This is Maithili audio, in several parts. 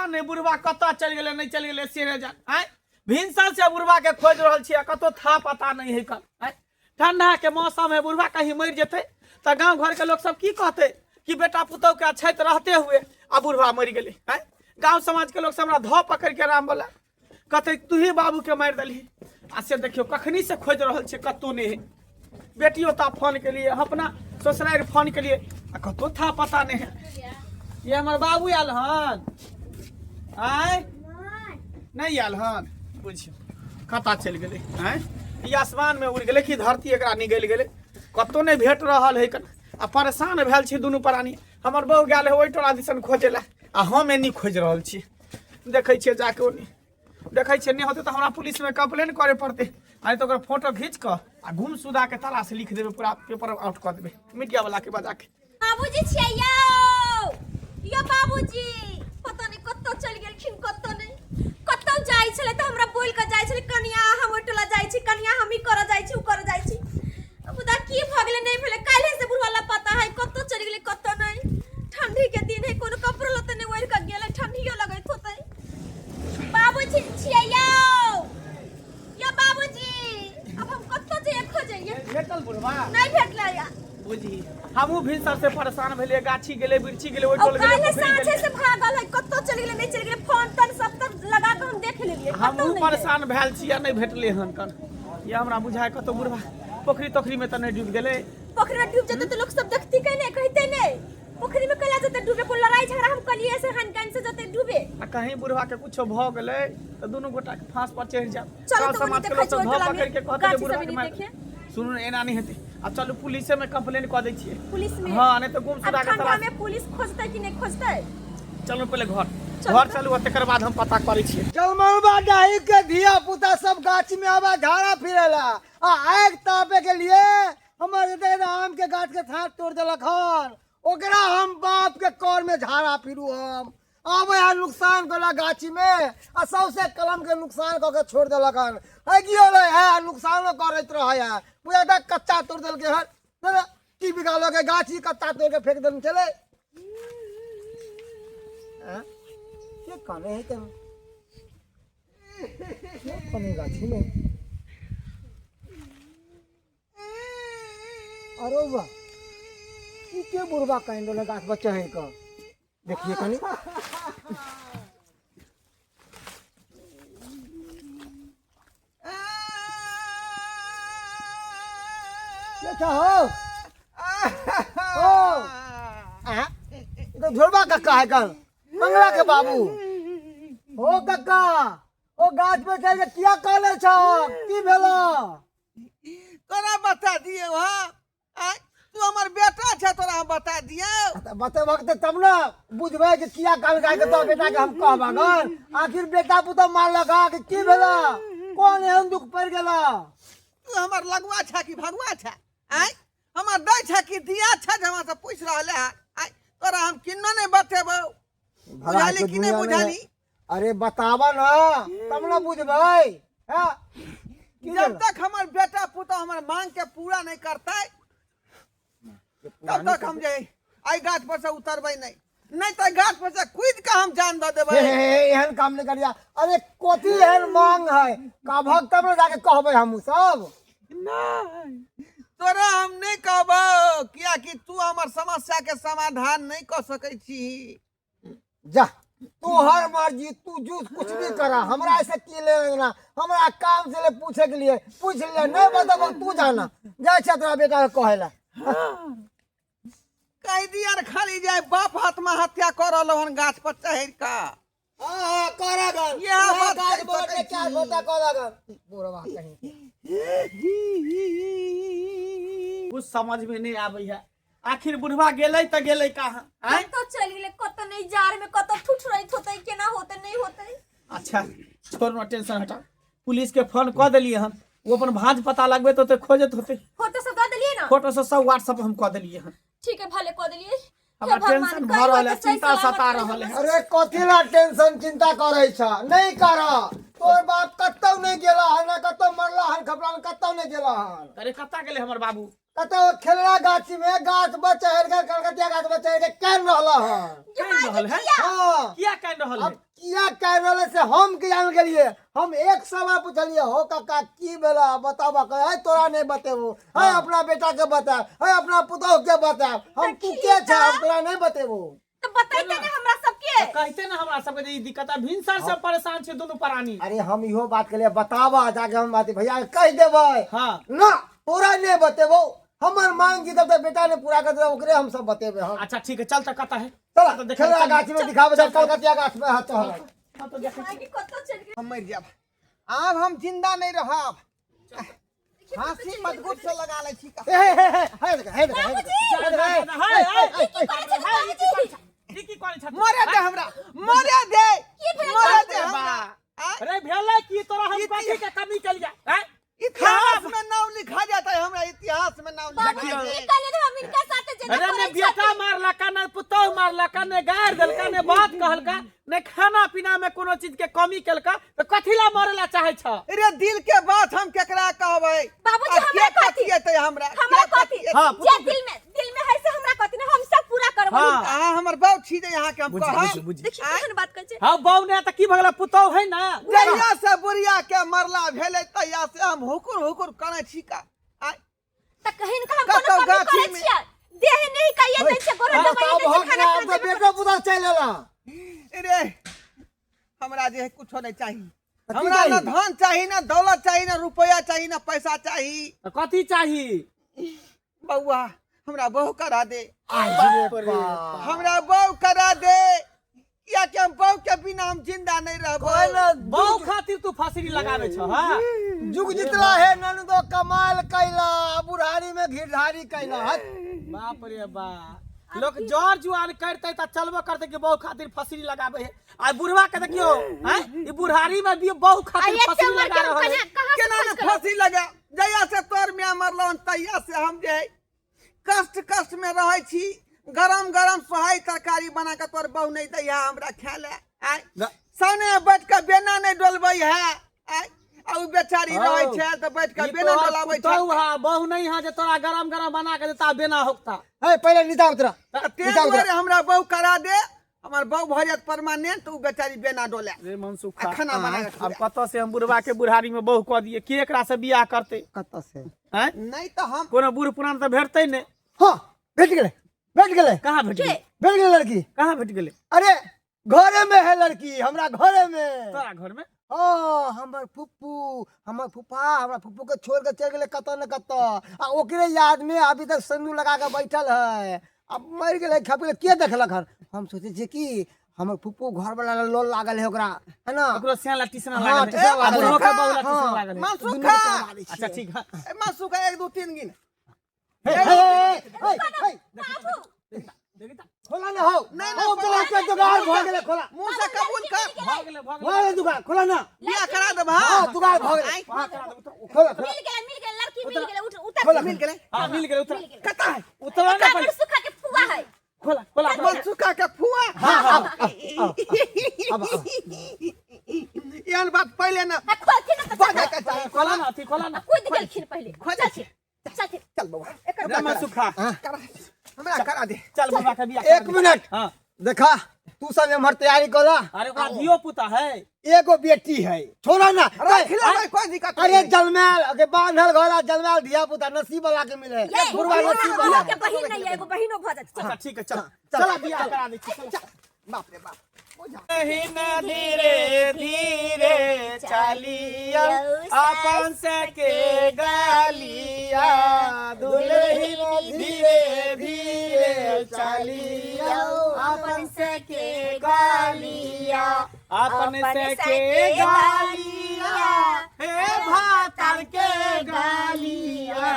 पता नहि बुढ़वा कतऽ चलि गेलै, नहि चलि गेलै से नहि जान। आँय, भिनसर से बुढ़वा के खोजि रहल छियै, कतौ था पता नहि है कल। आँय, ठंडा के मौसम है, बुढ़वा कहीं मरि जेतै तऽ गाँव घर के लोक सब की कहतै कि बेटा पुतहु के अछैत रहते हुए आ बुढ़वा मरि गेलै। आँय, गाँव समाज के लोक सब हमरा धऽ पकड़ि के राम बोला कहतै तूही बाबू के मारि देलही। आ से देखियौ कखनी से खोजि रहल छियै, कतौ नहि है। बेटियो ता फोन केलिए, अपना ससुरारि फोन केलिए, आ कतौ था पता नहीं है। ये हमर बाबू आयल हन? आय नहीं आयल हन, बुझियौ कतऽ चलि गेलै। आँय, ई आसमान में उड़ि गेलै कि धरती एकरा निगलि गेलै? कतौ नहि भेट रहल है। आ परेशान भेल छी दुनू प्राणी। हमर बहु गेल है ओहि टोला दिसन खोजै लए, आ हम एनी खोजि रहल छी। देखै छियै जाके ओनी, देखै छियै नहि होतै तऽ हमरा पुलिसमे कम्प्लेन करे पड़तै, आ नहि तऽ ओकर फोटो घीच कऽ आ गुमशुदा के तलाश लिख देबै, पूरा पेपर आउट कऽ देबै मीडिया वाला के बजा के। बाबूजी छियै यौ, यौ बाबूजी, पता नहि कतऽ चलि गेलखिन, कतऽ नहि। कतौ जाइ छलै तऽ हमरा बोलि कऽ जाइ छलै, कनिया हम ओहि टोला जाइ छी, कनिया हम ई करऽ जाइ छी, ओ करऽ जाइ छी। मुदा की भऽ गेलै नहि भेलै, काल्हि से बुढ़वा ला पता है कतऽ चलि गेलै कतऽ नहि। ठंडी के दिन है, कोनो कपड़ो लत्ता नहि ओढ़ि कऽ गेलै, ठंडियो लगैत होतै। बाबूजी छियै यौ, यौ बाबूजी, अब हम कतऽ जइयै खोजैयै? भेटल बुढ़वा? नहि भेटलै या। बुझी हमहूँ भिनसर से परेशान भेलियै, गाछी गेलै, बिरछी गेलै, ओहि और टोल गेलै, काल्हि पोखरि साँझे गेलै। से भागल है, कतऽ चलि गेलै नहि चलि गेलै, फोन तोन सब तक लगा कऽ हम देख लेलियै, कतौ हमहूँ नहि है। परेशान भेल छी आ नहि भेटलै हन कन। ये हमरा बुझाय कतौ बुढ़वा पोखरि तोखरि में तऽ नहि डूबि गेलै? पोखरि में डूब जेतै तऽ लोक सब देखती के नहि, कहिते नहि पोखरि में कैला जेतै डूबे? कोन लड़ाई झगड़ा हम कलिए से हन कान से जेतै डूबे? आ कहीं बुढ़वा के कुछो भऽ गेलै तऽ दुनू गोटा के फांस पर चढ़ि जायब। चलो गाँव तऽ ओनी समाज के देखै लोक छी सब ओहि धऽ टोला पकड़ि में के कहतै जे गाछी बुढ़वा सब के एनी मारि। देखे। सुनू ने, एना नहि हेतै, आब चलू पुलिसे में कंप्लेन कऽ दै छियै। पुलिस में? हाँ, नहीं तऽ अब गुमशुदा के ठंडा तलाश में पुलिस खोजतै कि नहीं खोजतै? चलू पहिले घर। चलू घर तऽ। चलू आ तकर बाद हम पता करै छियै। जलमलबा डाही के धिया पुता सब गाछी में आवा झाड़ा फिरेला आ आग तापे के लिए हमर एते आम के गाछ के थार तोड़ देलक हन। ओकरा हम बाप के कर में झाड़ा फिरू। हम आबे आ नुकसान कला गाछी में आ सौसे कलम के नुकसान कऽ के छोड़ देलक हन। है गियो रहे है आ नुकसानो करैत रहे है। पूरा टा कच्चा तोड़ देलकै हन। दादा, की बिगालो के गाछी कच्चा तोड़ के फेंक देने चले। आँ? के काने है के? के काने गाछी में? अरे वाह, ई के बुढ़वा काइन रहल गाछ पर चढ़ि कऽ? देखिए कनी के छहो? ओ आँ, ई तो झोरबा कक्का है कल मंगला के बाबू। ओ कक्का, ओ गाछ पे चढ़ के किया काने छ? की भेलो? तोरा बता दिए वहाँ आय, तू हमर बेटा छै, तोरा हम बता दियौ? तऽ बतेबक तऽ तब ने बुझबै कि किया कान गाय के तो बेटा के हम कहबा गन। आखिर बेटा पुतोह मारलक हँ कि की भेला? कोन एहन दुख पड़ि गेला? तू हमर लगुआ छै कि भगुआ छै? आय, हमर दै छै कि दिया छै जे हमरा से पूछि रहले है? आय, तोरा हम किन्नो नहि बतेबौ। भला बुझाली के कि नहि दुनिया में बुझाली? अरे बताबऽ न तब ने बुझबै। हँ, की जब भेला? तक हमर बेटा पुतोह हमर मांग के पूरा नहीं करतै तब तक हम जे एहि गाछ पर से उतरबै नहीं, नहीं तऽ गाछ पर से कूद के हम जान दऽ देबै। हे, हे, हे, एहन काम नहीं करिया। अरे कथी एहन मांग है कहबक तब ने जाके कहबै हमहूँ सब। नहीं, तोरा हम नहीं कहबौ, कियाकि तू हमर समस्या के समाधान नहीं कऽ सकै छी। जा, तोहर मर्जी, तू जूस कुछ भी करा, हमरा ऐसे की लेना देना। हमरा काम से ले पूछे के लिए पूछ ले, नहीं बताबो तू जाना। जा छै तोरा बेटा के कहे ला। कह दिया ने खाली जाय बाप आत्महत्या कऽ रहल हन गाछ पर चढ़ि कऽ। हाँ हाँ, करगन। इएह उएह बात गाछ कहि पर सकै के चार छी। गोटा करगन बुढ़वा कहीं के। कुछ समझ में नहीं आबै है, आखिर बुढ़वा गेलै तऽ गेलै कहाँ? आँय, कतऽ चलि गेलै कतऽ नहि, जाड़ में कतऽ ठुठुरैत होतै, केना होतै नहि होतै। अच्छा छोड़ ना, टेंशन हटा, पुलिस के फोन कऽ देलियै हन, ओ अपन भांज पता लगबैत होतै, खोजैत होतै। फोटो सब दऽ देलियै ने? फोटो सब सब व्हाट्सएप हम कऽ देलियै हन। ठीक है, भले कऽ देलियै। हमरा हे भगवान, टेंशन कहियो भऽ रहल है, तऽ सही चिंता सलामत सता कहियो रहल है। अरे कथी ला टेंशन चिंता करै छ? नहीं कर, तोर बाप कतौ नहीं गेला हन, ना कतौ मरला हन, खपला कतौ नहीं गेला हन। अरे कतऽ गेलै हमर बाबू? कतौ खेलरा गाछी में गाछ पर चढ़ के, कलकतिया गाछ पर चढ़ के कान रहला हन। कान रहल है? हाँ। किया कान रहल है? अब किया कान रहल है से हम के जान गेलिए। हम एक सवाल पूछलिए, हो काका की भेला बताबा, कहे है तोरा नहीं बतेबो, है अपना बेटा के बता, है अपना पुतोह के बता, हम तू के छे, हम तोरा नहीं बतेबो। तो बतैते ने हमरा सबके। तो कहते ना हमरा सबके जे ई दिक्कत है, भिनसर से परेशान छे दुनू प्राणी। अरे हम इहो बात के लिए बताबा जाके हम बात भैया के कह देबै। हाँ। ना तोरा नहीं बतेबो, हमर मांग जी तब तक बेटा ने पूरा कर देबो, ओकरे हम सब बतेबे हम। अच्छा ठीक है, चल त कता है। चल, तो देख, खेलरा चल, गाछ में दिखाबे, चल, कलकतिया गाछ में हाथ चढ़ल। हाँ, तो देखै छी। आगे कतौ चलि गेल। हम मरि जायब, आब हम जिंदा नहीं रहब। फांसी मजबूत से लगा लै छी। हे हे हे हे हे देख, हे देख, हे देख। बाबूजी! हाय, हाय, ई की करै छथि बाबूजी? ई की करै छथि? मरे दे हमरा, मरे दे, की भेल? मरे दे अरे हमरा। बा। आँय? अरे भेलै की तोरा, हम ई कथी के कमी केलियै? आँय? इतिहास में नाम लिखा जाता है, हमरा इतिहास में नाम लिखा बाबूजी जाता की है। कहलियै हम इनका साथे जेना अरे ने करै बेटा छथिन। मारलका, ने पुतोह मारलका, ने गारि देलका, ने बात कहलका, ने खाना पीना में कोनो चीज के कमी केलका, तऽ कथी ला मरे ला चाहै छ? अरे दिल के बात हम केकरा कहबै? बाबूजी, आ हमरा के कहती। कथिएतै हमरा? हमरा के कथी? कथिएतै? हाँ, जे दिल में है से हमरा कथी ने, हम सब पूरा करबै। हाँ। अहाँ हमर बाप छी जे अहाँके हम बुझी, कहब। बुझी, बुझी। देखियौ केहन बात करै छै। हाँ, बहू ने तऽ की भऽ गेलै, पुतोह है ना। जहिया से बुढ़िया के मरला भेलै तहिया से हम हुकुर हुकुर करै छी का। आय, त कहिन का हम कोनो कतौ कमी गाछी करै में- छियै? देह नहीं कहिए दै छै, गोरा दवाई अब दै छै, हो खाना गया, अब खाना तो बेटो पुतोह चलि एला। रे हमरा जे है कुछो नहीं चाही। कथी हमरा ना चाही? धन चाही, ना दौलत चाही, ना रुपया चाही, ना पैसा चाही। तऽ कथी चाही? बौआ हमरा बहू करा दे। आहि रे बाप। हमरा बहू करा दे, किया कि हम बहू के बिना हम जिंदा नहीं रहबै। कोई ना, बहू खातिर तू फांसी लगावे छ? हाँ। जुग जितला है ननदो कमाल कैला, बुढ़ारी में घिरधारी कैला। हट। बाप रे बा, लोग जर जुआन करते त चलबो करते कि बहू खातिर फांसी लगावे है। आ बुढ़वा के देखियो, हैं, ई बुढ़ारी में भी बहू आ खातिर एते फांसी उम्र के लगा हम रहल है। कहाँ कहाँ से केना खोज ने करब? फांसी लगा? जहिया से तोर मियाँ मरलो तहिया से हम जे है कष्ट कष्ट में रहै छी। गरम गरम सोहाई तरकारी बना के तोर बहू नहीं दैया हमरा खाय ले। आय सने बैठ के बेना नहीं डोलबै है। आय, आ उ बेचारी हौ। रहै छै तऽ बैठ के ई बेना तोहर डोलाबै छै। पुतोहु हा, बहू नहीं हा जे तोरा गरम गरम बना के देता बेना होकता। हे पहिले नीचा उतरा। तऽ तें नीचा उतरा। दुआरे हमरा बहू करा दे, हमर बहू भऽ जायत परमानेंट, उ बेचारी बेना डोले रे मनसुखा, आ खाना बना के अब खुआए। कतऽ से हम बुढ़वा के बुढ़ारी में बहू कऽ दिए? के एकरा से बियाह करतै? कतऽ से? हैं? नहीं तऽ हम कोनो बूढ़ पुरान तऽ भेटतै नहि। हाँ, भेट गेलै, भेट गेलै। कहाँ भेट गेलै? भेट गेलै लड़की। कहाँ भेट गेलै? अरे घरे में है लड़की, हमरा घरे में। तोरा घर में? हाँ, हमर फुप्पू, हमर फुफा हमरा फुप्पू के छोड़ के चलि गेलै कतऽ ने कतऽ, आ ओकरे याद में अभी तक सिंदूर लगा के बैठल है। अब मरि गेलै, खप गेलै, के देखलक हन? हम सोचै छियै कि हमर फुप्पू घर वाला लोल लागल है ओकरा, है ना? ओकरो सियाला टीसना हाँ, लागल है। टीसना आ लागल है। बुढ़बो के बहुला हाँ। टीसना लागल है। मनसुखा। दुनू के करवा दै छियै। अच्छा ठीक है। ए, मनसुखा 1 2 3 गिन। हे, हे, हे, हे, हे, बाबू देखी तऽ। खोला ना हौ। नहीं, नहीं, हो गेलै, के जुगाड़ भऽ गेलै, खोला। मुंह से कबूल कर। भऽ गेलै, भऽ भऽ गेलै। गेलै जुगाड़, खोला ना। बियाह करा देब। हाँ, हाँ जुगाड़ भऽ गेलै। आँय। वहाँ करा देब, उतर। खोला, खोला। मिल गेलै, मिल गेलै लड़की, मिल गेलै, उठ उतर। खोला। मिल गेलै। हाँ, मिल गेलै, उतर। मिल गेलै। कतऽ है? उतरा ना एकरा पहिले। मनसुखा के फुआ है। खोला, खोला, खोला। मनसुखा के फुआ। हाँ, आब, आब, आब, आब, आब। एहन बात पहिले ना आ खोलथिन ना तऽ बजै के चाही। खोला ना, अथी खोला ना। कूदि गेलखिन पहिले। खोजै चलथिन, चलथिन। चल बौआ, रे मनसुखा, करा हमरा करा दे। चल बुढ़वा के बियाह करा एक दे। मिनट। हाँ। देखा, तू सब एम्हर तैयारी कला। अरे ओकरा धियो पुता है। एगो बेटी है, छोड़ा ना। रख लेबै, कोई दिक्कत अरे नहीं। जलमायल के बांधल घोड़ा, जलमायल धिया पुता नसीब वाला के मिले। ये, बुढ़वा नसीब वाला। के बहिन नहीं है, एगो बहिनो भऽ जात। अच्छा ठीक है, चल चल। चल बियाह करा दे छी, चल। बाप रे बाप। धीरे धीरे चलिया अपन सके गालिया, दुल्हन धीरे धीरे चलिया अपन सके गालिया, अपन सके गालिया, हे भातर के गालिया,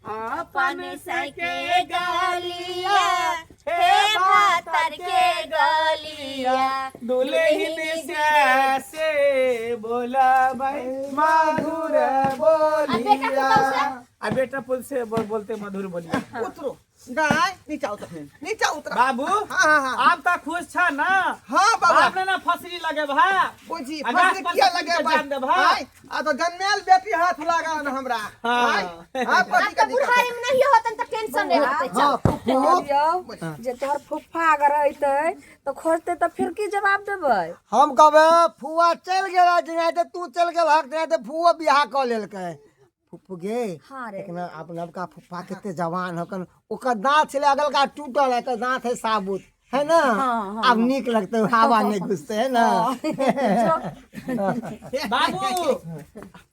अपन सके गालिया, हे भातर के गालिया, दुल्हन से से बोला भाई माधुर आ बेटा बोलिया। पुतहु से? आ बेटा पुल से बोलते मधुर बोलिए। उतरो गाय, नीचा उतर, नीचा उतर। बाबू। हाँ हाँ हाँ। आब तऽ खुश छ ना? हाँ बाबा। आब ने फसरी लगे भा। बुझी आ गाछ फसरी पर किया से लगे के बा? जान देबा। आय, आ तो जन्मेल बेटी हाथ लगा न हमरा। हाँ। आय, हाँ, आब कथी तऽ के दिक्कत बुढ़ारी में नहीं होतन तऽ टेंशन नहीं रहतै। चल। हाँ फुफू। कहलियौ जे तोहर फुफा अगर अयतै तऽ खोजतै तऽ फिर की जवाब देबै? हम कहबै फुआ चलि गेल, जेनाहिते तू चलि गेल हक तेनाहिते फुओ बियाह कऽ लेलकै। फुफू गे। हाँ रे। लेकिन आब नवका फुफा कते जवान हकन, ओकर दाँत छलै अगलका टूटल, एकर दाँत है साबुत है ना। हाँ, आब नीक लगतै, हवा नहीं घुसते है ना। बाबू,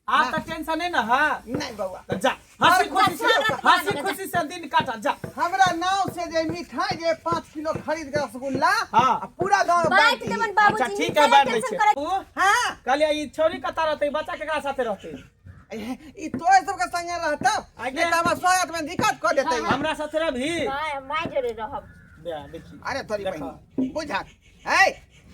आब तऽ टेंशन नहीं ना है? नहीं बउआ। तऽ जा, हंसी खुशी से, हंसी खुशी से दिन काटा जा। हमरा नाव से जे मिठाई जे 5 किलो खरीद के रसगुल्ला आ पूरा गांव में बांट बांट देबन दी। बाबूजी। अच्छा ठीक है, बांट दै टेंशन छियै। करे उ, हाँ। कहलियै ई छौरी कतऽ रहतै, बच्चा केकरा साथे रहतै? ई तोरे सबके संगे रहतौ। आगे। नहीं तऽ हमरा स्वागत में दिक्कत कऽ देतै। हमरा साथे रहबही? माय माय जोरे रहब। बे, देखी। अरे तोरी देखो। बहिन बुझा है,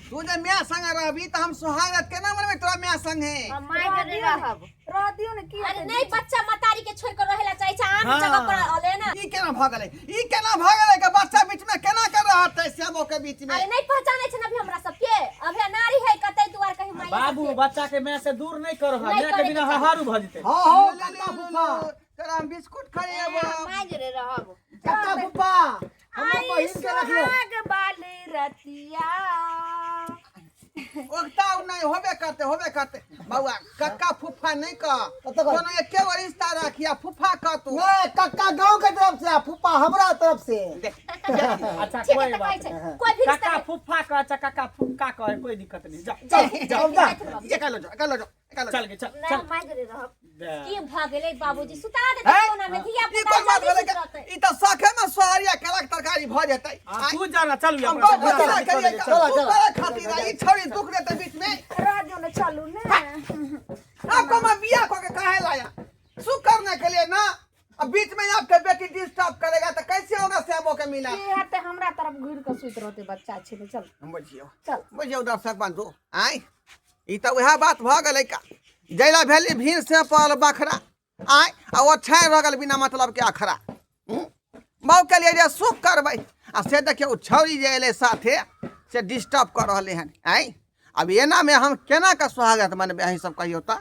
तू जे माय संगे रहबी तऽ हम सुहागत केना मनबै तोरा माय संगे? हम माय जोरे रहब। रह दियौ ने, की अरे हेतै? नहीं, बच्चा मतारी के छोड़ कर रहेला चाहे छै आन हाँ। जगह पर अले ना। ई केना भऽ गेलै, ई केना भऽ गेलै के बच्चा बीच में केना के रहतै श्यामो के बीच में? अरे नहीं पहचाने छै ना अभी हमरा सबके, अभी नारी है कतै दुआर कहीं माय बाबू, सबके। बच्चा के माय से दूर नहीं करो, नहीं माय के करे बिना के चाही। हाहारू भऽ जेतै। हाँ हाँ ले, ले, कक्का ले, फुफा। ले, तोरा हम बिस्कुट खिएबो। माय जोरे रहब। कक्का फुफा, हमर आई बहिन के रखले। सुहाग बाली रतिया। ओकता नहीं होबे करते, होबे करते बउआ। कक्का फुफा नहीं कह। कतऽ कह? कोनो एके गो रिश्ता राखिया, फुफा कह तू। नहीं, कक्का गांव के तरफ से आ फुफा हमरा तरफ से। देख। अच्छा। ठीक है कोई तऽ कहै बात छै नहीं। कोई भी रिश्ता काका नहीं। फुफा कह, अच्छा काका फुक्का कह, कोई दिक्कत नहीं, जा। चल चल जा। ये कह लो जाओ, कह लो जाओ, कह लो। चल गे, चल। नहीं, चल। माय जोरे रहब। बे। की भऽ गेलै बाबूजी, सुता देतै हैं? कोना में धिया ई पुता कोन बात जल्दी भेलै सुत के? रहतै। ई तऽ शखे में सोहरिया केलाक तरकारी भऽ जेतै। आ तू जा ना, चल। हम अपना बहुत चल, बच्चा चल, करिए चल। चला, तू चला। करे खातिर आ, ई छौड़ी दुख देतै बीच में। रह दियौ ने, चलू ने। आपको मैं बियाह को के काहे लाया? सुख करने के लिए ना। अब बीच में आपके बेटी डिस्टर्ब करेगा तो कैसे होगा श्यामो के मिला? की हेतै, हमरा तरफ घुरि कऽ सुति रहतै, बच्चा छै ने, चल। बुझियौ। चल। बुझियौ दर्शक बंधु, आय ई तऽ उएह बात भऽ गेलै का जैला भेली भीड़ से पड़ल बखरा, आय आ ओ छाइ रह गेल बिना मतलब के अखरा। बाबू के लिए जे सुख करबै आ से देखियौ ओ छौड़ी जे एलै साथे से डिस्टर्ब कऽ रहलै हन। आय आब एनामे हम केना कऽ स्वागत मनबै, अहीं सब कहियौ तऽ।